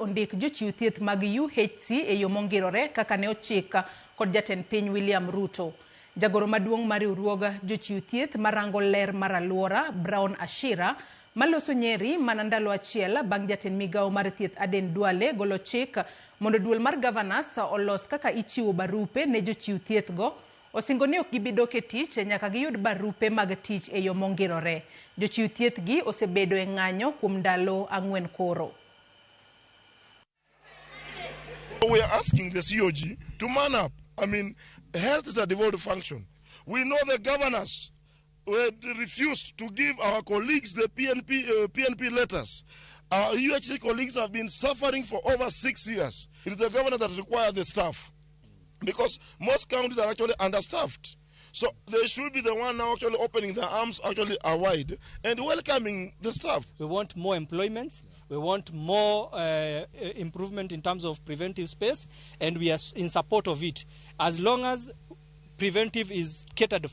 ondik jochiw thieth mag UHC e yo mongirore kaka ne ochik kod jatend piny William Ruto. Jagoro maduong' mar riwruog jochiw thieth marango ler mar alwora Brown Ashira maloso Nyeri mana ndalo achiel bang' jatend migawo mar thieth Aden Duale golo chik mondo duol mar governors olos kaka ichiwo barupe ne jochiw thieth go osingo ni ok gibi dok e tich nyaka giyud barupe mag tich e yo mongirore. Jochiw thieth gi osebedo e ng'anyo kuom ndalo ang'wen koro. We are asking the COG to man up. I mean, health is a devolved function. We know the governors were refused to give our colleagues the PNP letters. Our UHC colleagues have been suffering for over 6 years. It is the governor that requires the staff because most counties are actually understaffed. So they should be the one now actually opening their arms actually are wide and welcoming the staff. We want more employment. We want more improvement in terms of preventive space, and we are in support of it. As long as preventive is catered